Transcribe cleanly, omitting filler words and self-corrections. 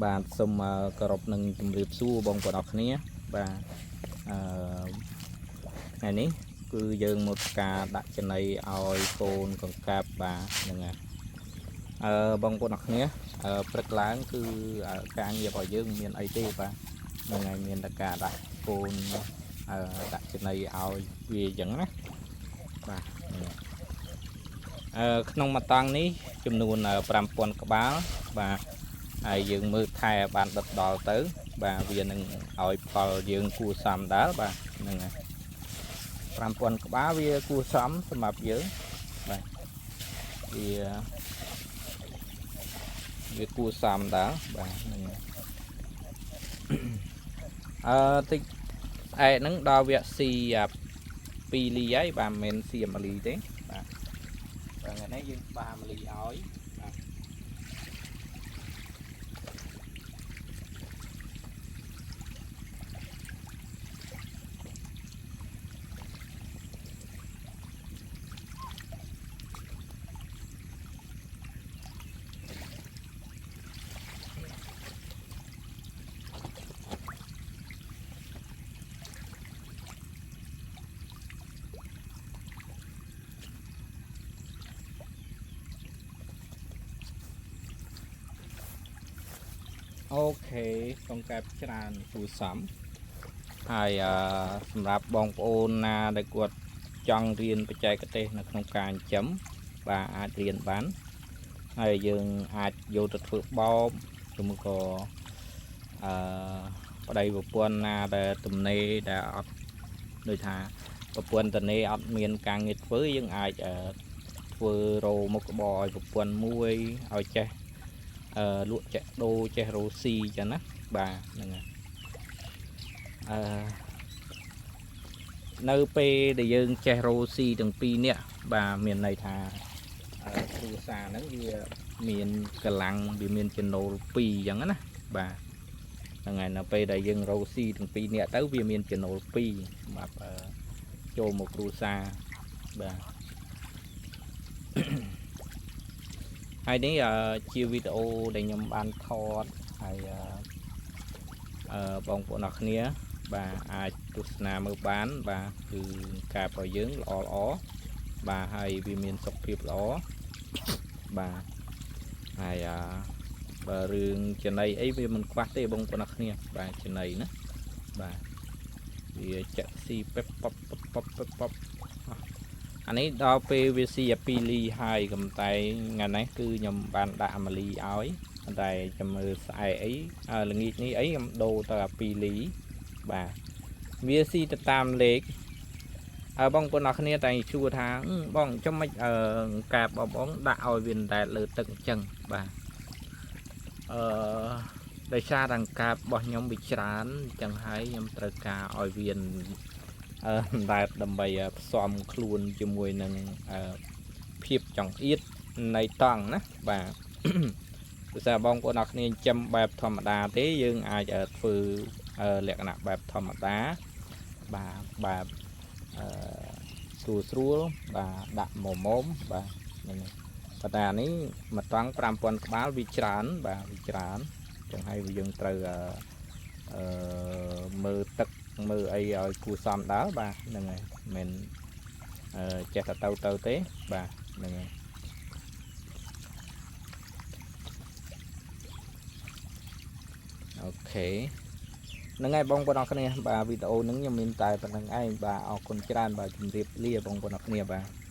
បាទសូមគោរពនឹងជម្រាបសួរបងប្អូនអរគ្នាបាទអឺថ្ងៃនេះគឺយើងមកការដាក់ចំណីឲ្យកូនកង្កែបបាទហ្នឹងហើយអឺបងប្អូនអរគ្នាព្រឹកឡើងគឺការងាររបស់យើងមានអីទេបាទហ្នឹងហើយមានតែការដាក់កូនអឺដាក់ចំណីឲ្យវាអញ្ចឹងណាបាទហ្នឹងហើយក្នុងមួយតង់នេះចំនួន5000ក្បាលបាទ ហើយយើងមើលថែបានដិតដល់ទៅ បាទវានឹងឲ្យផលយើងគួសមដែរបាទហ្នឹងហើយ5000ក្បាលវាគួសមសម្រាប់យើងបាទវាវាគួសមដែរបាទហ្នឹងហើយអឺតិចស្អែកហ្នឹងដល់វគ្គស៊ីអា2លីហើយបាទមិនមែនស៊ីអា1លីទេបាទបាទថ្ងៃនេះយើងបា1លីឲ្យបាទ OK កង្កែបច្រើនគួសមហើយអឺសម្រាប់បងប្អូនណាដែលគាត់ចង់រៀនបច្ចេកទេសនៅក្នុងការចិញ្ចឹមបាទអាចរៀនបានហើយយើងអាចយកទៅធ្វើបោបឬមួយក៏អឺប្តីប្រពន្ធណាដែលទំនេរដែលអត់ដូចថាប្រពន្ធតនេអត់មានការងារធ្វើយើងអាចធ្វើរោមុខរបរឲ្យប្រពន្ធមួយឲ្យចេះអឺលក់ចេះដូរចេះរោស៊ីចឹងណាបាទហ្នឹងហើយអឺនៅពេលដែលយើងចេះរោស៊ីទាំងពីរនាក់បាទមានន័យថាគ្រួសារហ្នឹងវាមានកម្លាំងវាមានចំណូល2អញ្ចឹងណាបាទហ្នឹងហើយនៅពេលដែលយើងរោស៊ីទាំងពីរនាក់ទៅវាមានចំណូល2សម្រាប់ចូលមកគ្រួសារបាទហើយនេះជាវីដេអូដែលខ្ញុំបានថតហើយអឺបងប្អូនអរគ្នាបាទអាចទស្សនាមើលបានបាទគឺការរបស់យើងល្អល្អបាទហើយវាមានសុខភាពល្អបាទហើយអឺបើរឿងចំណីអីវាមិនខ្វះទេបងប្អូនអរគ្នាបាទចំណីណាបាទវាចាក់ស៊ីប៉េបប៉បប៉បប៉បប៉បអានេះដល់ពេលវាស៊ីអា2លីហើយកំតែថ្ងៃនេះគឺខ្ញុំបានដាក់អា1លីឲ្យប៉ុន្តែចាំមើលស្អែកអីល្ងាចនេះអីខ្ញុំដូរទៅអា2លីបាទវាស៊ីទៅតាមលេខហើយបងប្អូនអរគ្នាតែជួថាបងចាំមិនអឺកែបបងបងដាក់ឲ្យវាតែលើទឹកអញ្ចឹងបាទអឺដោយសាររង្កាបរបស់ខ្ញុំវាច្រើនអញ្ចឹងហើយខ្ញុំត្រូវការឲ្យវាអឺដែតដើម្បីផ្សំខ្លួនជាមួយនឹងភាពចង្អៀតនៃតង់ណាបាទ ភាសាបងប្អូនអរគ្នាចិញ្ចឹមបែបធម្មតាទេយើងអាចធ្វើលក្ខណៈបែបធម្មតាបាទបែបអឺស្រួលស្រួលបាទដាក់មុំមុំបាទហ្នឹងប៉ុន្តែអានេះមួយតង់5000ក្បាលវាច្រើនបាទវាច្រើនចឹងហើយយើងត្រូវអឺមើលទឹកមើលអីឲ្យគួរសមដែរបាទហ្នឹងហើយមិនចេះតែទៅទៅទេបាទហ្នឹងហើយ OK ហ្នឹងហើយបងប្អូនអរគ្នាបាទវីដេអូហ្នឹងខ្ញុំមានតែប៉ុណ្្នឹងឯងបាទអរគុណច្រើនបាទជម្រាបលាបងប្អូនអរគ្នាបាទ។